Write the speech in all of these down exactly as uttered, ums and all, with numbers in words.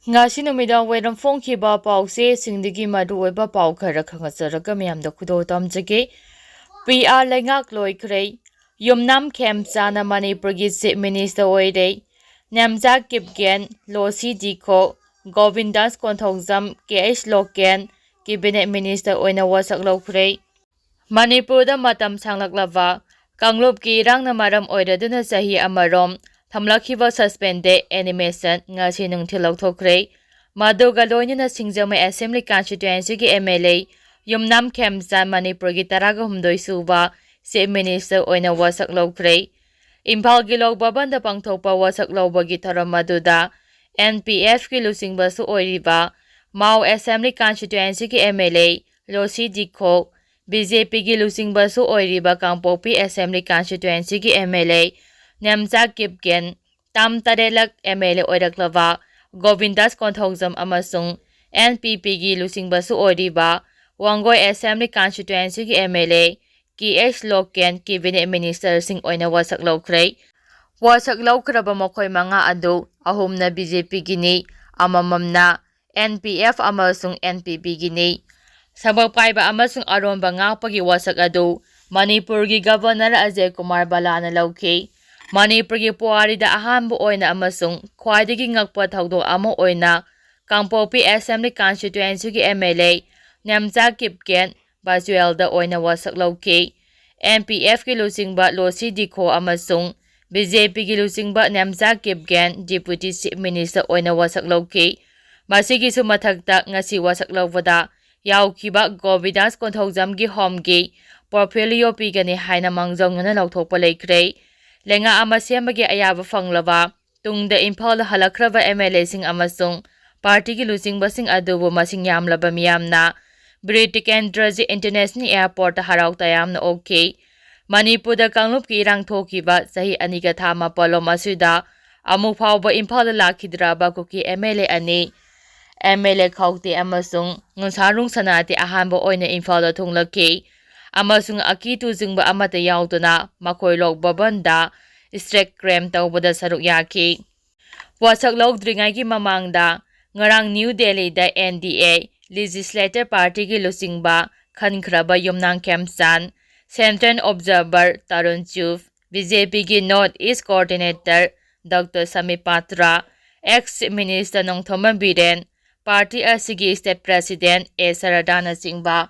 ꯉꯁꯤ ꯅꯨꯃꯤꯗꯥꯡ ꯋꯥꯏꯔꯝ ꯐꯣꯡꯈꯤꯕ ꯄꯥꯎꯆꯦꯁꯤꯡꯗꯒꯤ ꯃꯔꯨꯑꯣꯏꯕ ꯄꯥꯎ ꯈꯔ ꯈꯪꯍꯟꯖꯔꯒ ꯃꯌꯥꯝꯗ ꯈꯨꯗꯣꯜ ꯇꯝꯖꯒꯦ꯫ ꯄꯤ ꯑꯥꯔ ꯂꯩꯉꯥꯛ ꯂꯣꯏꯈ꯭ꯔꯦ꯫ ꯌꯨꯝꯅꯥꯝ ꯈꯦꯝꯆꯥꯅ ꯃꯅꯤꯄꯨꯔꯒꯤ ꯆꯤꯐ ꯃꯤꯅꯤꯁꯇꯔ ꯑꯣꯏꯔꯦ꯫ ꯅꯦꯝꯆꯥ ꯀꯤꯞꯒꯦꯟ, ꯂꯣꯁꯤ ꯗꯤꯈꯣ, ꯒꯣꯕꯤꯟꯗꯥꯁ ꯀꯣꯟꯊꯧꯖꯝ, ꯀꯦ ꯑꯩꯆ ꯂꯣꯀꯦꯟ ꯀꯦꯕꯤꯅꯦꯠ ꯃꯤꯅꯤꯁꯇꯔ ꯑꯣꯏꯅ ꯋꯥꯁꯛ ꯂꯧꯈ꯭ꯔꯦ꯫ ꯃꯅꯤꯄꯨꯔꯗ ꯃꯇꯝ ꯁꯥꯡꯂꯛꯂꯕ ꯀꯥꯡꯂꯨꯞꯀꯤ ꯏꯔꯥꯡꯅ ꯃꯔꯝ ꯑꯣꯏꯔꯗꯨꯅ ꯆꯍꯤ ꯑꯃꯔꯣꯝ ꯊꯝꯂꯛꯈꯤꯕ ꯁꯁꯄꯦꯟꯗꯦꯗ ꯑꯦꯅꯤꯃꯦꯁꯟ ꯉꯁꯤ ꯅꯨꯡꯊꯤꯜ ꯂꯧꯊꯣꯛꯈ꯭ꯔꯦ꯫ ꯃꯗꯨꯒ ꯂꯣꯏꯅꯅ ꯁꯤꯡꯖꯃꯩ ꯑꯦꯁꯦꯝꯕ꯭ꯂꯤ ꯀꯟꯁꯇꯤꯇ꯭ꯋꯦꯟꯁꯤꯒꯤ ꯑꯦꯝ ꯑꯦꯜ ꯑꯦ ꯌꯨꯝꯅꯥꯝ ꯈꯦꯝꯆꯥꯟ ꯃꯅꯤꯄꯨꯔꯒꯤ ꯇꯔꯥꯒ ꯍꯨꯝꯗꯣꯏ ꯁꯨꯕ ꯆꯤꯐ ꯃꯤꯅꯤꯁꯇꯔ ꯑꯣꯏꯅ ꯋꯥꯁꯛ ꯂꯧꯈ꯭ꯔꯦ꯫ ꯏꯝꯐꯥꯜꯒꯤ ꯂꯣꯛ ꯚꯕꯟꯗ ꯄꯥꯡꯊꯣꯛꯄ ꯋꯥꯁꯛ ꯂꯧꯕꯒꯤ ꯊꯧꯔꯝ ꯑꯗꯨꯗ ꯑꯦꯟ ꯄꯤ ꯑꯦꯐꯀꯤ ꯂꯨꯆꯤꯡꯕꯁꯨ ꯑꯣꯏꯔꯤꯕ ꯃꯥꯎ ꯑꯦꯁꯦꯝꯕ꯭ꯂꯤ ꯀꯟꯁꯇꯤꯇ꯭ꯋꯦꯟꯁꯤꯒꯤ M L A Losii Dikho, B J ꯄꯤꯒꯤ ꯂꯨꯆꯤꯡꯕꯁꯨ ꯑꯣꯏꯔꯤꯕ ꯀꯥꯡꯄꯣꯛꯄꯤ ꯑꯦꯁꯦꯝꯕ꯭ꯂꯤ ꯀꯟꯁꯇꯤꯇ꯭ꯋꯦꯟꯁꯤꯒꯤ M L A Nemcha Kipgen, ꯇꯥꯝ ꯇꯔꯦꯠꯂꯛ ꯑꯦꯝ ꯑꯦꯜ ꯑꯦ ꯑꯣꯏꯔꯛꯂꯕ ꯒꯣꯕꯤꯟꯗꯥꯁ ꯀꯣꯟꯊꯧꯖꯝ ꯑꯃꯁꯨꯡ ꯑꯦꯟ ꯄꯤ ꯄꯤꯒꯤ ꯂꯨꯆꯤꯡꯕꯁꯨ ꯑꯣꯏꯔꯤꯕ ꯋꯥꯡꯒꯣꯏ ꯑꯦꯁꯦꯝꯕ꯭ꯂꯤ ꯀꯟꯁꯇꯤꯇ꯭ꯋꯦꯟꯁꯤꯒꯤ M L A K H Loken cabinet ꯃꯤꯅꯤꯁꯇꯔꯁꯤꯡ ꯑꯣꯏꯅ ꯋꯥꯁꯛ ꯂꯧꯈ꯭ꯔꯦ꯫ ꯋꯥꯁꯛ ꯂꯧꯈ꯭ꯔꯕ ꯃꯈꯣꯏ ꯃꯉꯥ ꯑꯗꯨ ꯑꯍꯨꯝꯅ ꯕꯤ ꯖꯦ ꯄꯤꯒꯤꯅꯤ, ꯑꯃꯃꯝꯅ ꯑꯦꯟ ꯄꯤ ꯑꯦꯐ ꯑꯃꯁꯨꯡ ꯑꯦꯟ ꯄꯤ ꯄꯤꯒꯤꯅꯤ꯫ ꯁꯕꯛ ꯄꯥꯏꯕ ꯑꯃꯁꯨꯡ ꯑꯔꯣꯟꯕ ꯉꯥꯛꯄꯒꯤ ꯋꯥꯁꯛ ꯑꯗꯨ ꯃꯅꯤꯄꯨꯔꯒꯤ ꯒꯕꯔꯅꯔ ꯑꯖꯌ ꯀꯨꯃꯥꯔ ꯕꯂꯥꯅ ꯂꯧꯈꯤ꯫ ꯃꯅꯤꯄꯨꯔꯒꯤ ꯄꯨꯋꯥꯔꯤꯗ ꯑꯍꯥꯟꯕ ꯑꯣꯏꯅ ꯑꯃꯁꯨꯡ ꯈ꯭ꯋꯥꯏꯗꯒꯤ ꯉꯛꯄ ꯊꯧꯗꯣꯛ ꯑꯃ ꯑꯣꯏꯅ ꯀꯥꯡꯄꯣꯛꯄꯤ ꯑꯦꯁꯦꯝꯕ꯭ꯂꯤ ꯀꯟꯁꯇꯤꯇ꯭ꯋꯦꯟꯁꯤꯒꯤ M L A Nemcha Kipgen ꯚꯔꯆꯨꯑꯦꯜꯗ ꯑꯣꯏꯅ ꯋꯥꯁꯛ ꯂꯧꯈꯤ꯫ ꯑꯦꯟ ꯄꯤ ꯑꯦꯐꯀꯤ ꯂꯨꯆꯤꯡꯕ ꯂꯣꯁꯤ ꯗꯤꯈꯣ ꯑꯃꯁꯨꯡ ꯕꯤ ꯖꯦ ꯄꯤꯒꯤ ꯂꯨꯆꯤꯡꯕ Nemcha Kipgen deputy chief minister ꯑꯣꯏꯅ ꯋꯥꯁꯛ ꯂꯧꯈꯤ꯫ ꯃꯁꯤꯒꯤꯁꯨ ꯃꯊꯛꯇ ꯉꯁꯤ ꯋꯥꯁꯛ ꯂꯧꯕꯗ ꯌꯥꯎꯈꯤꯕ ꯒꯣꯕꯤꯟꯗꯥꯁ ꯀꯣꯟꯊꯧꯖꯝꯒꯤ ꯍꯣꯝꯒꯤ ꯄꯣꯔꯐꯤꯂꯤꯌꯣ ꯄꯤꯒꯅꯤ ꯍꯥꯏꯅ ꯃꯥꯡꯖꯧꯅꯅ ꯂꯧꯊꯣꯛꯄ ꯂꯩꯈ꯭ꯔꯦ꯫ ꯂꯩꯉꯥꯛ ꯑꯃ ꯁꯦꯝꯕꯒꯤ ꯑꯌꯥꯕ ꯐꯪꯂꯕ ꯇꯨꯡꯗ ꯏꯝꯐꯥꯜꯗ ꯍꯜꯂꯛꯈ꯭ꯔꯕ ꯑꯦꯝ ꯑꯦꯜ ꯑꯦꯁꯤꯡ ꯑꯃꯁꯨꯡ ꯄꯥꯔꯇꯤꯒꯤ ꯂꯨꯆꯤꯡꯕꯁꯤꯡ ꯑꯗꯨꯕꯨ ꯃꯁꯤꯡ ꯌꯥꯝꯂꯕ ꯃꯤꯌꯥꯝꯅ ꯕꯤꯔ ꯇꯤꯀꯦꯟꯗ꯭ꯔꯖꯤꯠ ꯏꯟꯇꯔꯅꯦꯁꯅꯦꯜ ꯑꯦꯌꯔꯄꯣꯔꯠꯇ ꯍꯔꯥꯎ ꯇꯌꯥꯝꯅ ꯑꯣꯛꯈꯤ꯫ ꯃꯅꯤꯄꯨꯔꯗ ꯀꯥꯡꯂꯨꯞꯀꯤ ꯏꯔꯥꯡ ꯊꯣꯛꯈꯤꯕ ꯆꯍꯤ ꯑꯅꯤꯒ ꯊꯥ ꯃꯥꯄꯜꯂꯣꯝ ꯑꯁꯤꯗ ꯑꯃꯨꯛ ꯐꯥꯎꯕ ꯏꯝꯐꯥꯜꯗ ꯂꯥꯛꯈꯤꯗ꯭ꯔꯕ ꯀꯨꯀꯤ ꯑꯦꯝ ꯑꯦꯜ ꯑꯦ ꯑꯅꯤ, ꯑꯦꯝ ꯑꯦꯜ ꯑꯦ ꯈꯧꯇꯦ ꯑꯃꯁꯨꯡ ꯅꯨꯡꯁꯥꯔꯨꯡ ꯁꯅꯥꯇꯦ ꯑꯍꯥꯟꯕ ꯑꯣꯏꯅ ꯏꯝꯐꯥꯜꯗ ꯊꯨꯡꯂꯛꯈꯤ ꯑꯃꯁꯨꯡ ꯑꯀꯤ ꯇꯨꯖꯤꯡꯕ ꯑꯃꯠꯇ ꯌꯥꯎꯗꯅ ꯃꯈꯣꯏ ꯂꯣꯛ ꯚꯕꯟꯗ ꯁ꯭ꯇꯦꯖ ꯀ꯭ꯔꯦꯝ ꯇꯧꯕꯗ ꯁꯔꯨꯛ ꯌꯥꯈꯤ꯫ ꯋꯥꯁꯛ ꯂꯧꯗ꯭ꯔꯤꯉꯩꯒꯤ ꯃꯃꯥꯡꯗ ꯉꯔꯥꯡ ꯅ꯭ꯌꯨ ꯗꯦꯜꯂꯤꯗ N D A Legislative Partyꯒꯤ ꯂꯨꯆꯤꯡꯕ ꯈꯟꯈ꯭ꯔꯕ ꯌꯨꯝꯅꯥꯝ ꯈꯦꯝꯆꯥꯟ, Central Observer Tarun ꯆꯨꯒ, B J Pꯒꯤ North East Coordinator Doctor Sambit Patra, ex Chief Minister Nongthombam Biren, party ꯑꯁꯤꯒꯤ State President A ꯁꯔꯗꯥꯅꯆꯤꯡꯕ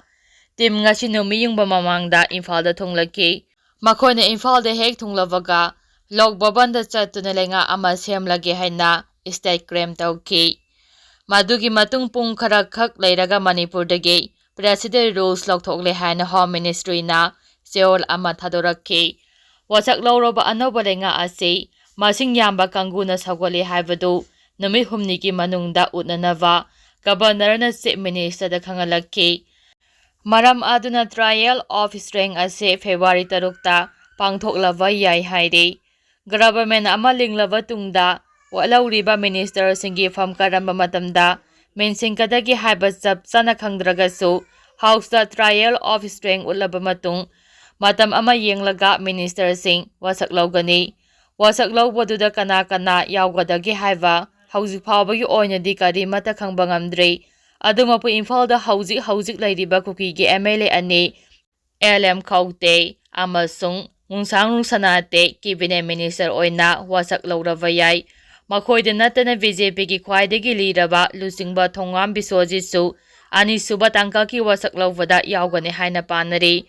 team ꯉꯁꯤ ꯅꯨꯃꯤꯠ ꯌꯨꯡꯕ ꯃꯃꯥꯡꯗ ꯏꯝꯐꯥꯜꯗ ꯊꯨꯡꯂꯛꯈꯤ꯫ ꯃꯈꯣꯏꯅ ꯏꯝꯐꯥꯜꯗ ꯍꯦꯛ ꯊꯨꯡꯂꯕꯒ ꯂꯣꯛ ꯚꯕꯟꯗ ꯆꯠꯇꯨꯅ ꯂꯩꯉꯥꯛ ꯑꯃ ꯁꯦꯝꯂꯒꯦ ꯍꯥꯏꯅ state claim ꯇꯧꯈꯤ꯫ ꯃꯗꯨꯒꯤ ꯃꯇꯨꯡ ꯄꯨꯡ ꯈꯔꯈꯛ ꯂꯩꯔꯒ ꯃꯅꯤꯄꯨꯔꯗꯒꯤ President rules ꯂꯧꯊꯣꯛꯂꯦ ꯍꯥꯏꯅ Home Ministryꯅ ꯆꯦꯔꯣꯜ ꯑꯃ ꯊꯥꯗꯣꯔꯛꯈꯤ꯫ ꯋꯥꯁꯛ ꯂꯧꯔꯕ ꯑꯅꯧꯕ ꯂꯩꯉꯥꯛ ꯑꯁꯤ ꯃꯁꯤꯡ ꯌꯥꯝꯕ ꯀꯥꯡꯕꯨꯅ ꯁꯧꯒꯠꯂꯤ ꯍꯥꯏꯕꯗꯨ ꯅꯨꯃꯤꯠ ꯍꯨꯝꯅꯤꯒꯤ ꯃꯅꯨꯡꯗ ꯎꯠꯅꯅꯕ Governorꯅ Chief Ministerꯗ ꯈꯪꯍꯜꯂꯛꯈꯤ꯫ ꯃꯔꯝ ꯑꯗꯨꯅ trial of strength ꯑꯁꯤ February ꯇꯔꯨꯛꯇ ꯄꯥꯡꯊꯣꯛꯂꯕ ꯌꯥꯏ ꯍꯥꯏꯔꯤ꯫ Government ꯑꯃ ꯂꯤꯡꯂꯕ ꯇꯨꯡꯗ ꯋꯥꯠꯍꯧꯔꯤꯕ ministerꯁꯤꯡꯒꯤ ꯐꯝ ꯀꯔꯝꯕ ꯃꯇꯝꯗ ꯃꯦꯟꯁꯤꯟꯒꯗꯒꯦ ꯍꯥꯏꯕ ꯆꯞ ꯆꯥꯅ ꯈꯪꯗ꯭ꯔꯒꯁꯨ, Houseꯇ trial of strength ꯎꯠꯂꯕ ꯃꯇꯨꯡ ꯃꯇꯝ ꯑꯃ ꯌꯦꯡꯂꯒ ministerꯁꯤꯡ ꯋꯥꯁꯛ ꯂꯧꯒꯅꯤ꯫ ꯋꯥꯁꯛ ꯂꯧꯕꯗꯨꯗ ꯀꯅꯥ ꯀꯅꯥ ꯌꯥꯎꯒꯗꯒꯦ ꯍꯥꯏꯕ ꯍꯧꯖꯤꯛ ꯐꯥꯎꯕꯒꯤ ꯑꯣꯏꯅꯗꯤ ꯀꯔꯤꯃꯠꯇ ꯈꯪꯕ ꯉꯝꯗ꯭ꯔꯤ꯫ ꯑꯗꯨꯃꯛꯄꯨ ꯏꯝꯐꯥꯜꯗ ꯍꯧꯖꯤꯛ ꯍꯧꯖꯤꯛ ꯂꯩꯔꯤꯕ ꯀꯨꯀꯤꯒꯤ M L A ꯑꯅꯤ, L M ꯈꯧꯇꯦ ꯑꯃꯁꯨꯡ ꯉꯨꯡꯁꯥꯡ ꯔꯨꯡꯁꯅꯥꯇꯦ cabinet minister ꯑꯣꯏꯅ ꯋꯥꯁꯛ ꯂꯧꯔꯕ ꯌꯥꯏ꯫ ꯃꯈꯣꯏꯗ ꯅꯠꯇꯅ B J Pꯒꯤ ꯈ꯭ꯋꯥꯏꯗꯒꯤ ꯂꯤꯔꯕ ꯂꯨꯆꯤꯡꯕ ꯊꯣꯉꯥꯝ ꯕꯤꯁ꯭ꯋꯖꯤꯠꯁꯨ ꯑꯅꯤꯁꯨꯕ ꯇꯥꯡꯀꯛꯀꯤ ꯋꯥꯁꯛ ꯂꯧꯕꯗ ꯌꯥꯎꯒꯅꯤ ꯍꯥꯏꯅ ꯄꯥꯅꯔꯤ꯫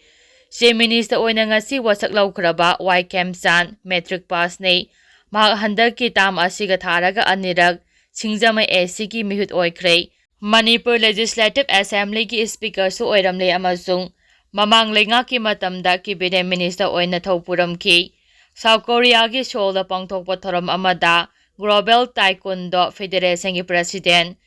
Chief Minister ꯑꯣꯏꯅ ꯉꯁꯤ ꯋꯥꯁꯛ ꯂꯧꯈ꯭ꯔꯕ ꯋꯥꯏ ꯈꯦꯝꯆꯥꯟ matric passꯅꯤ꯫ ꯃꯍꯥꯛ ꯍꯟꯗꯛꯀꯤ term ꯑꯁꯤꯒ ꯊꯥꯔꯒ ꯑꯅꯤꯔꯛ ꯁꯤꯡꯖꯃꯩ A Cꯒꯤ ꯃꯤꯍꯨꯠ ꯑꯣꯏꯈ꯭ꯔꯦ꯫ ꯃꯅꯤꯄꯨꯔ Legislative Assemblyꯒꯤ Speakerꯁꯨ ꯑꯣꯏꯔꯝꯂꯦ ꯑꯃꯁꯨꯡ ꯃꯃꯥꯡ ꯂꯩꯉꯥꯛꯀꯤ ꯃꯇꯝꯗ cabinet minister ꯑꯣꯏꯅ ꯊꯧ ꯄꯨꯔꯝꯈꯤ꯫ South Koreaꯒꯤ Seoulꯗ ꯄꯥꯡꯊꯣꯛꯄ ꯊꯧꯔꯝ ꯑꯃꯗ Global Taekwondo Federationꯒꯤ President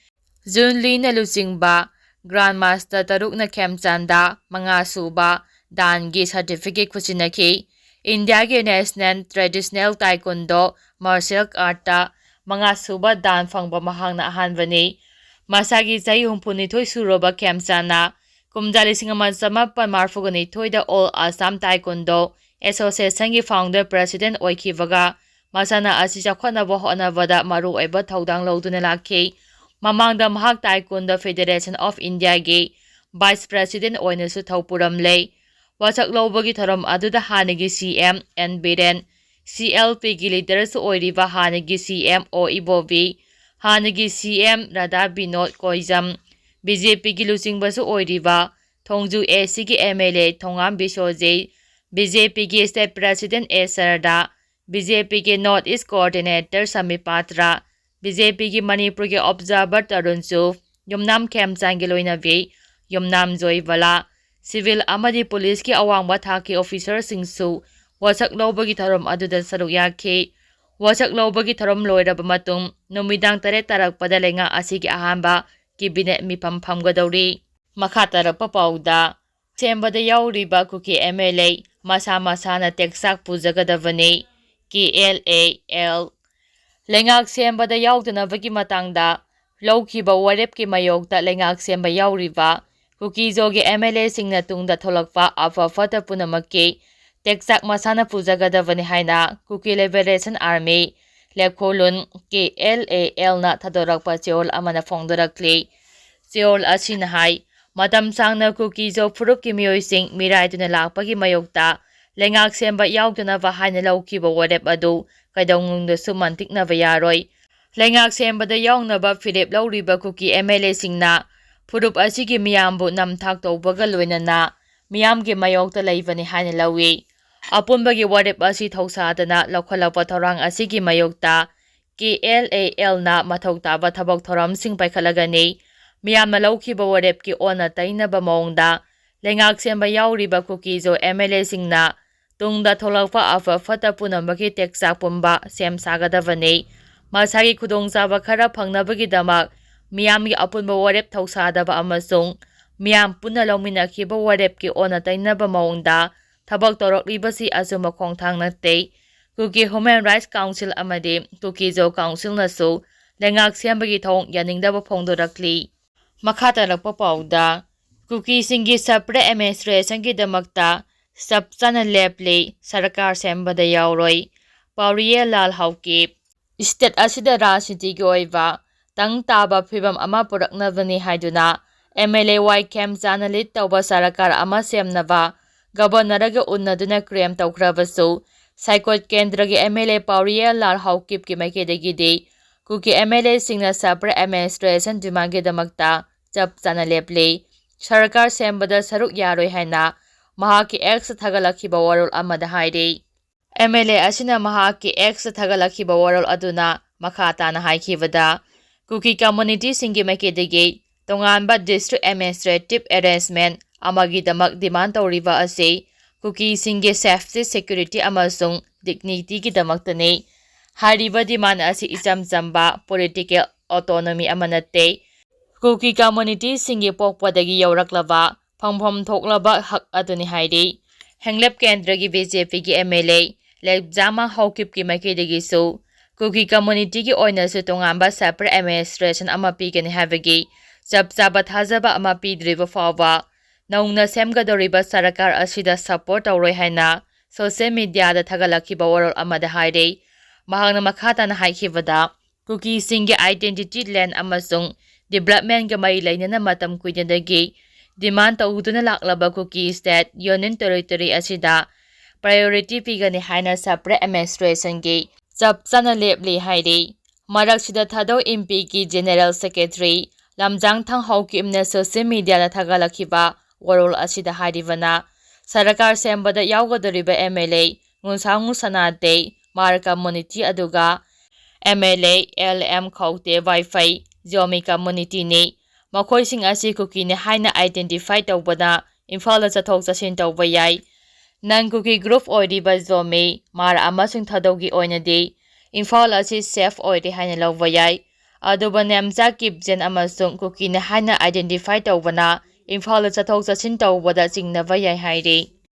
Jun Leeꯅ ꯂꯨꯆꯤꯡꯕ Grandmaster ꯇꯔꯨꯛꯅ ꯈꯦꯝꯆꯥꯟꯗ ꯃꯉꯥꯁꯨꯕ danꯒꯤ certificate ꯈꯨꯠꯁꯤꯟꯅꯈꯤ꯫ ꯏꯟꯗꯤꯌꯥꯒꯤ National Traditional Taekwondo Martial Artꯇ ꯃꯉꯥꯁꯨꯕ dan ꯐꯪꯕ ꯃꯍꯥꯛꯅ ꯑꯍꯥꯟꯕꯅꯤ꯫ ꯃꯁꯥꯒꯤ ꯆꯍꯤ ꯍꯨꯝꯐꯨꯅꯤꯊꯣꯏ ꯁꯨꯔꯕ ꯈꯦꯝꯆꯥꯟꯅ ꯀꯨꯝꯖꯥ ꯂꯤꯁꯤꯡ ꯑꯃ ꯆꯃꯥꯄꯟ ꯃꯔꯤꯐꯨꯒ ꯅꯤꯊꯣꯏꯗ All Assam Taekwondo Associationꯒꯤ founder president ꯑꯣꯏꯈꯤꯕꯒ, ꯃꯁꯥꯟꯅ ꯑꯁꯤ ꯆꯥꯎꯈꯠꯅꯕ ꯍꯣꯠꯅꯕꯗ ꯃꯔꯨꯑꯣꯏꯕ ꯊꯧꯗꯥꯡ ꯂꯧꯗꯨꯅ ꯂꯥꯛꯈꯤ꯫ ꯃꯃꯥꯡꯗ ꯃꯍꯥꯛ Taekwondo Federation of Indiaꯒꯤ Vice President ꯑꯣꯏꯅꯁꯨ ꯊꯧ ꯄꯨꯔꯝꯂꯦ꯫ ꯋꯥꯁꯛ ꯂꯧꯕꯒꯤ ꯊꯧꯔꯝ ꯑꯗꯨꯗ ꯍꯥꯟꯅꯒꯤ C M N Biren, C L Pꯒꯤ leaderꯁꯨ ꯑꯣꯏꯔꯤꯕ ꯍꯥꯟꯅꯒꯤ C M O Ibobi, ꯍꯥꯟꯅꯒꯤ C M Radha Binod Koijam, B J Pꯒꯤ ꯂꯨꯆꯤꯡꯕꯁꯨ ꯑꯣꯏꯔꯤꯕ ꯊꯣꯡꯖꯨ A Cꯒꯤ M L A Thongam ꯕꯤꯁꯣꯖꯤꯠ, B J Pꯒꯤ State President A Sarada, B J Pꯒꯤ North East Coordinator Sami Patra, B J Pꯒꯤ ꯃꯅꯤꯄꯨꯔꯒꯤ observer Tarun ꯆꯨꯞ, ꯌꯨꯝꯅꯥꯝ ꯈꯦꯝꯆꯥꯟꯒꯤ ꯂꯣꯏꯅꯕꯤ ꯌꯨꯝꯅꯥꯝ ꯖꯣꯏꯕꯂꯥ, civil ꯑꯃꯗꯤ policeꯀꯤ ꯑꯋꯥꯡꯕ ꯊꯥꯛꯀꯤ officerꯁꯤꯡꯁꯨ ꯋꯥꯁꯛ ꯂꯧꯕꯒꯤ ꯊꯧꯔꯝ ꯑꯗꯨꯗ ꯁꯔꯨꯛ ꯌꯥꯈꯤ꯫ ꯋꯥꯁꯛ ꯂꯧꯕꯒꯤ ꯊꯧꯔꯝ ꯂꯣꯏꯔꯕ ꯃꯇꯨꯡ ꯅꯨꯃꯤꯗꯥꯡ ꯇꯔꯦꯠ ꯇꯥꯔꯛꯄꯗ ꯂꯩꯉꯥꯛ ꯑꯁꯤꯒꯤ ꯑꯍꯥꯟꯕ cabinet ꯃꯤꯐꯝ ꯐꯝꯒꯗꯧꯔꯤ꯫ ꯃꯈꯥ ꯇꯥꯔꯛꯄ ꯄꯥꯎꯗ, ꯁꯦꯝꯕꯗ ꯌꯥꯎꯔꯤꯕ ꯀꯨꯀꯤ M L A ꯃꯁꯥ ꯃꯁꯥꯅ ꯇꯦꯛꯆꯥꯛ ꯄꯨꯖꯒꯗꯕꯅꯤ꯫ K L A L꯫ ꯂꯩꯉꯥꯛ ꯁꯦꯝꯕꯗ ꯌꯥꯎꯗꯅꯕꯒꯤ ꯃꯇꯥꯡꯗ ꯂꯧꯈꯤꯕ ꯋꯥꯔꯦꯞꯀꯤ ꯃꯥꯌꯣꯛꯇ ꯂꯩꯉꯥꯛ ꯁꯦꯝꯕ ꯌꯥꯎꯔꯤꯕ ꯀꯨꯀꯤꯖꯣꯒꯤ M L Aꯁꯤꯡꯅ ꯇꯨꯡꯗ ꯊꯣꯛꯂꯛꯄ ꯑꯐ ꯐꯠꯇ ꯄꯨꯝꯅꯃꯛꯀꯤ ꯇꯦꯛꯆꯥꯛ ꯃꯁꯥꯅ ꯄꯨꯖꯒꯗꯕꯅꯤ ꯍꯥꯏꯅ Kuki Liberation Army, ꯂꯦꯞꯈꯣꯂꯨꯟ, K L A Lꯅ ꯊꯥꯗꯣꯔꯛꯄ ꯆꯦꯔꯣꯜ ꯑꯃꯅ ꯐꯣꯡꯗꯣꯔꯛꯂꯤ꯫ ꯆꯦꯔꯣꯜ ꯑꯁꯤꯅ ꯍꯥꯏ, ꯃꯇꯝ ꯁꯥꯡꯅ ꯀꯨꯀꯤꯖꯣ ꯐꯨꯔꯨꯞꯀꯤ ꯃꯤꯑꯣꯏꯁꯤꯡ ꯃꯤꯔꯥꯏꯗꯨꯅ ꯂꯥꯛꯄꯒꯤ ꯃꯥꯌꯣꯛꯇ ꯂꯩꯉꯥꯛ ꯁꯦꯝꯕ ꯌꯥꯎꯗꯅꯕ ꯍꯥꯏꯅ ꯂꯧꯈꯤꯕ ꯋꯥꯔꯦꯞ ꯑꯗꯨ ꯀꯩꯗꯧꯅꯨꯡꯗꯁꯨ ꯃꯟꯇꯤꯛꯅꯕ ꯌꯥꯔꯣꯏ꯫ ꯂꯩꯉꯥꯛ ꯁꯦꯝꯕꯗ ꯌꯥꯎꯅꯕ ꯐꯤꯔꯦꯞ ꯂꯧꯔꯤꯕ ꯀꯨꯀꯤ M L Aꯁꯤꯡꯅ ꯐꯨꯔꯨꯞ ꯑꯁꯤꯒꯤ ꯃꯤꯌꯥꯝꯕꯨ ꯅꯝꯊꯥꯛ ꯇꯧꯕꯒ ꯂꯣꯏꯅꯅ ꯃꯤꯌꯥꯝꯒꯤ ꯃꯥꯌꯣꯛꯇ ꯂꯩꯕꯅꯤ ꯍꯥꯏꯅ ꯂꯧꯏ꯫ ꯑꯄꯨꯟꯕꯒꯤ ꯋꯥꯔꯦꯞ ꯑꯁꯤ ꯊꯧꯁꯥꯗꯅ ꯂꯧꯈꯠꯂꯛꯄ ꯊꯧꯔꯥꯡ ꯑꯁꯤꯒꯤ ꯃꯥꯌꯣꯛꯇ K L A Lꯅ ꯃꯊꯧ ꯇꯥꯕ ꯊꯕꯛ ꯊꯧꯔꯝꯁꯤꯡ ꯄꯥꯏꯈꯠꯂꯒꯅꯤ꯫ ꯃꯤꯌꯥꯝꯅ ꯂꯧꯈꯤꯕ ꯋꯥꯔꯦꯞꯀꯤ ꯑꯣꯟꯅ ꯇꯩꯅꯕ ꯃꯑꯣꯡꯗ ꯂꯩꯉꯥꯛ ꯁꯦꯝꯕ ꯌꯥꯎꯔꯤꯕ ꯀꯨꯀꯤꯖꯣ M L Aꯁꯤꯡꯅ ꯇꯨꯡꯗ ꯊꯣꯛꯂꯛꯄ ꯑꯐ ꯐꯠꯇ ꯄꯨꯝꯅꯃꯛꯀꯤ ꯇꯦꯛꯆꯥꯛ ꯄꯨꯝꯕ ꯁꯦꯝ ꯁꯥꯒꯗꯕꯅꯤ꯫ ꯃꯁꯥꯒꯤ ꯈꯨꯗꯣꯡꯆꯥꯕ ꯈꯔ ꯐꯪꯅꯕꯒꯤꯗꯃꯛ ꯃꯤꯌꯥꯝꯒꯤ ꯑꯄꯨꯟꯕ ꯋꯥꯔꯦꯞ ꯊꯧꯁꯥꯗꯕ ꯑꯃꯁꯨꯡ ꯃꯤꯌꯥꯝ ꯄꯨꯟꯅ ꯂꯧꯃꯤꯟꯅꯈꯤꯕ ꯋꯥꯔꯦꯞꯀꯤ ꯑꯣꯟꯅ ꯇꯩꯅꯕ ꯃꯑꯣꯡꯗ ꯊꯕꯛ ꯇꯧꯔꯛꯂꯤꯕꯁꯤ ꯑꯆꯨꯝꯕ ꯈꯣꯡꯊꯥꯡ ꯅꯠꯇꯦ꯫ Kuki Human Rights Council ꯑꯃꯗꯤ Kuki-Zo Councilꯅꯁꯨ ꯂꯩꯉꯥꯛ ꯁꯦꯝꯕꯒꯤ ꯊꯧꯑꯣꯡ ꯌꯥꯅꯤꯡꯗꯕ ꯐꯣꯡꯗꯣꯔꯛꯂꯤ꯫ ꯃꯈꯥ ꯇꯥꯔꯛꯄ ꯄꯥꯎꯗ, ꯀꯨꯀꯤꯁꯤꯡꯒꯤ separate administrationꯒꯤꯗꯃꯛꯇ ꯆꯞ ꯆꯥꯅ ꯂꯦꯞꯂꯤ, ꯁꯔꯀꯥꯔ ꯁꯦꯝꯕꯗ ꯌꯥꯎꯔꯣꯏ꯫ ꯄꯥꯎꯔꯤꯌꯦ ꯂꯥꯜ ꯍꯥꯎꯀꯤꯞ꯫ State ꯑꯁꯤꯗ ꯔꯥꯖꯅꯤꯇꯤꯒꯤ ꯑꯣꯏꯕ ꯇꯪ ꯇꯥꯕ ꯐꯤꯕꯝ ꯑꯃ ꯄꯨꯔꯛꯅꯕꯅꯤ ꯍꯥꯏꯗꯨꯅ ꯑꯦꯝ ꯑꯦꯜ ꯑꯦ ꯋꯥꯏ ꯈꯦꯝꯆꯥꯅ ꯂꯤꯗ ꯇꯧꯕ ꯁꯔꯀꯥꯔ ꯑꯃ ꯁꯦꯝꯅꯕ ꯒꯕꯔꯅꯔꯒ ꯎꯟꯅꯗꯨꯅ ꯀ꯭ꯂꯦꯝ ꯇꯧꯈ꯭ꯔꯕꯁꯨ, ꯁꯥꯏꯀꯣꯠ ꯀꯦꯟꯗ꯭ꯔꯒꯤ M L A Paolienlal ꯍꯥꯎꯀꯤꯞꯀꯤ ꯃꯥꯏꯀꯩꯗꯒꯤꯗꯤ ꯀꯨꯀꯤ ꯑꯦꯝ ꯑꯦꯜ ꯑꯦꯁꯤꯡꯅ ꯁꯦꯄꯔꯦꯠ ꯑꯦꯗꯃꯤꯅꯤꯁꯇ꯭ꯔꯦꯁꯟ ꯗꯤꯃꯥꯟꯒꯤꯗꯃꯛꯇ ꯆꯞ ꯆꯥꯅ ꯂꯦꯞꯂꯤ꯫ ꯁꯔꯀꯥꯔ ꯁꯦꯝꯕꯗ ꯁꯔꯨꯛ ꯌꯥꯔꯣꯏ ꯍꯥꯏꯅ ꯃꯍꯥꯛꯀꯤ ꯑꯦꯛꯁꯇ ꯊꯥꯒꯠꯂꯛꯈꯤꯕ ꯋꯥꯔꯣꯜ ꯑꯃꯗ ꯍꯥꯏꯔꯤ꯫ ꯑꯦꯝ ꯑꯦꯜ ꯑꯦ ꯑꯁꯤꯅ ꯃꯍꯥꯛꯀꯤ ꯑꯦꯛꯁꯇ ꯊꯥꯒꯠꯂꯛꯈꯤꯕ ꯋꯥꯔꯣꯜ ꯑꯗꯨꯅ ꯃꯈꯥ ꯇꯥꯅ ꯍꯥꯏꯈꯤꯕꯗ, ꯀꯨꯀꯤ ꯀꯝꯃꯨꯅꯤꯇꯤꯁꯤꯡꯒꯤ ꯃꯥꯏꯀꯩꯗꯒꯤ ꯇꯣꯉꯥꯟꯕ ꯗꯤꯁꯇ꯭ꯔꯤꯛ ꯑꯦꯗꯃꯤꯅꯤꯁꯇ꯭ꯔꯦꯇꯤꯚ ꯑꯦꯔꯦꯟꯖꯃꯦꯟ ꯑꯃꯒꯤꯗꯃꯛ ꯗꯤꯃꯥꯟ ꯇꯧꯔꯤꯕ ꯑꯁꯤ ꯀꯨꯀꯤꯁꯤꯡꯒꯤ ꯁꯦꯐꯇꯤ, ꯁꯦꯀ꯭ꯌꯨꯔꯤꯇꯤ ꯑꯃꯁꯨꯡ ꯗꯤꯒꯅꯤꯇꯤꯒꯤꯗꯃꯛꯇꯅꯤ꯫ ꯍꯥꯏꯔꯤꯕ ꯗꯤꯃꯥꯟ ꯑꯁꯤ ꯏꯆꯝ ꯆꯝꯕ ꯄꯣꯂꯤꯇꯤꯀꯦꯜ ꯑꯣꯇꯣꯅꯣꯃꯤ ꯑꯃ ꯅꯠꯇꯦ꯫ ꯀꯨꯀꯤ ꯀꯝꯃꯨꯅꯤꯇꯤꯁꯤꯡꯒꯤ ꯄꯣꯛꯄꯗꯒꯤ ꯌꯧꯔꯛꯂꯕ ꯐꯪꯐꯝ ꯊꯣꯛꯂꯕ ꯍꯛ ꯑꯗꯨꯅꯤ ꯍꯥꯏꯔꯤ꯫ ꯍꯦꯡꯂꯦꯞ ꯀꯦꯟꯗ꯭ꯔꯒꯤ ꯕꯤ ꯖꯦ ꯄꯤꯒꯤ ꯑꯦꯝ ꯑꯦꯜ ꯑꯦ ꯂꯦꯞꯖꯥꯃꯥ ꯍꯥꯎꯀꯤꯞꯀꯤ ꯃꯥꯏꯀꯩꯗꯒꯤꯁꯨ ꯀꯨꯀꯤ ꯀꯝꯃꯨꯅꯤꯇꯤꯒꯤ ꯑꯣꯏꯅꯁꯨ ꯇꯣꯉꯥꯟꯕ ꯁꯦꯄꯔꯦꯠ ꯑꯦꯗꯃꯤꯅꯤꯁꯇ꯭ꯔꯦꯁꯟ ꯑꯃ ꯄꯤꯒꯅꯤ ꯍꯥꯏꯕꯒꯤ ꯆꯞ ꯆꯥꯕ ꯊꯥꯖꯕ ꯑꯃ ꯄꯤꯗ꯭ꯔꯤꯕ ꯐꯥꯎꯕ ꯅꯧꯅ ꯁꯦꯝꯒꯗꯧꯔꯤꯕ ꯁꯔꯀꯥꯔ ꯑꯁꯤꯗ ꯁꯄꯣꯔꯠ ꯇꯧꯔꯣꯏ ꯍꯥꯏꯅ ꯁꯣꯁꯤꯌꯦꯜ ꯃꯤꯗꯤꯌꯥꯗ ꯊꯥꯒꯠꯂꯛꯈꯤꯕ ꯋꯥꯔꯣꯜ ꯑꯃꯗ ꯍꯥꯏꯔꯤ꯫ ꯃꯍꯥꯛꯅ ꯃꯈꯥ ꯇꯥꯅ ꯍꯥꯏꯈꯤꯕꯗ, ꯀꯨꯀꯤꯁꯤꯡꯒꯤ ꯑꯥꯏꯗꯦꯟꯇꯤꯇꯤ, ꯂꯦꯟ ꯑꯃꯁꯨꯡ ꯗꯤꯕꯂꯞꯃꯦꯟꯒ ꯃꯔꯤ ꯂꯩꯅꯅ ꯃꯇꯝ ꯀꯨꯏꯅꯗꯒꯤ ꯗꯤꯃꯥꯟ ꯇꯧꯗꯨꯅ ꯂꯥꯛꯂꯕ ꯀꯨꯀꯤ ꯁ꯭ꯇꯦꯠ ꯌꯨꯅꯤꯌꯟ ꯇꯦꯔꯤꯇꯣꯔꯤ ꯑꯁꯤꯗ ꯄ꯭ꯔꯥꯏꯌꯣꯔꯤꯇꯤ ꯄꯤꯒꯅꯤ ꯍꯥꯏꯅ ꯁꯦꯄꯔꯦꯠ ꯑꯦꯗꯃꯤꯅꯤꯁꯇ꯭ꯔꯦꯁꯟꯒꯤ ꯆꯞ ꯆꯥꯅ ꯂꯦꯞꯂꯤ ꯍꯥꯏꯔꯤ꯫ ꯃꯔꯛꯁꯤꯗ ꯊꯥꯗꯧ ꯏꯝꯄꯤꯒꯤ ꯖꯦꯅꯦꯔꯦꯜ ꯁꯦꯀ꯭ꯔꯦꯇꯔꯤ ꯂꯝꯖꯥꯡꯊꯥꯡ ꯍꯥꯎꯀꯤꯞꯅ ꯁꯣꯁꯤꯌꯦꯜ ꯃꯤꯗꯤꯌꯥꯗ ꯊꯥꯒꯠꯂꯛꯈꯤꯕ ꯋꯥꯔꯣꯜ ꯑꯁꯤꯗ ꯍꯥꯏꯔꯤꯕꯅ, ꯁꯔꯀꯥꯔ ꯁꯦꯝꯕꯗ ꯌꯥꯎꯒꯗꯧꯔꯤꯕ ꯑꯦꯝ ꯑꯦꯜ ꯑꯦ ꯉꯨꯟꯁꯥꯡꯉꯨ ꯁꯅꯥꯇꯦ, ꯃꯥꯔ ꯀꯝꯃꯨꯅꯤꯇꯤ, ꯑꯗꯨꯒ M L A L M Khaute Vaiphei, Zomi ꯀꯝꯃꯨꯅꯤꯇꯤꯅꯤ꯫ ꯃꯈꯣꯏꯁꯤꯡ ꯑꯁꯤ ꯀꯨꯀꯤꯅꯤ ꯍꯥꯏꯅ ꯑꯥꯏꯗꯦꯟꯇꯤꯐꯥꯏ ꯇꯧꯕꯅ ꯏꯝꯐꯥꯜꯗ ꯆꯠꯊꯣꯛ ꯆꯠꯁꯤꯟ ꯇꯧꯕ ꯌꯥꯏ꯫ ꯅꯟ ꯀꯨꯀꯤ ꯒ꯭ꯔꯨꯞ ꯑꯣꯏꯔꯤꯕ ꯖꯣꯃꯤ, ꯃꯥꯔ ꯑꯃꯁꯨꯡ ꯊꯥꯗꯧꯒꯤ ꯑꯣꯏꯅꯗꯤ ꯏꯝꯐꯥꯜ ꯑꯁꯤ ꯁꯦꯐ ꯑꯣꯏꯔꯦ ꯍꯥꯏꯅ ꯂꯧꯕ ꯌꯥꯏ꯫ ꯑꯗꯨꯕꯨ ꯅꯦꯝꯆꯥ ꯀꯤꯞꯖꯦꯟ ꯑꯃꯁꯨꯡ ꯀꯨꯀꯤꯅꯤ ꯍꯥꯏꯅ ꯑꯥꯏꯗꯦꯟꯇꯤꯐꯥꯏ ꯇꯧꯕꯅ ꯏꯝꯐꯥꯜꯗ ꯆꯠꯊꯣꯛ ꯆꯠꯁꯤꯟ ꯇꯧꯕꯗ ꯆꯤꯡꯅꯕ ꯌꯥꯏ ꯍꯥꯏꯔꯤ꯫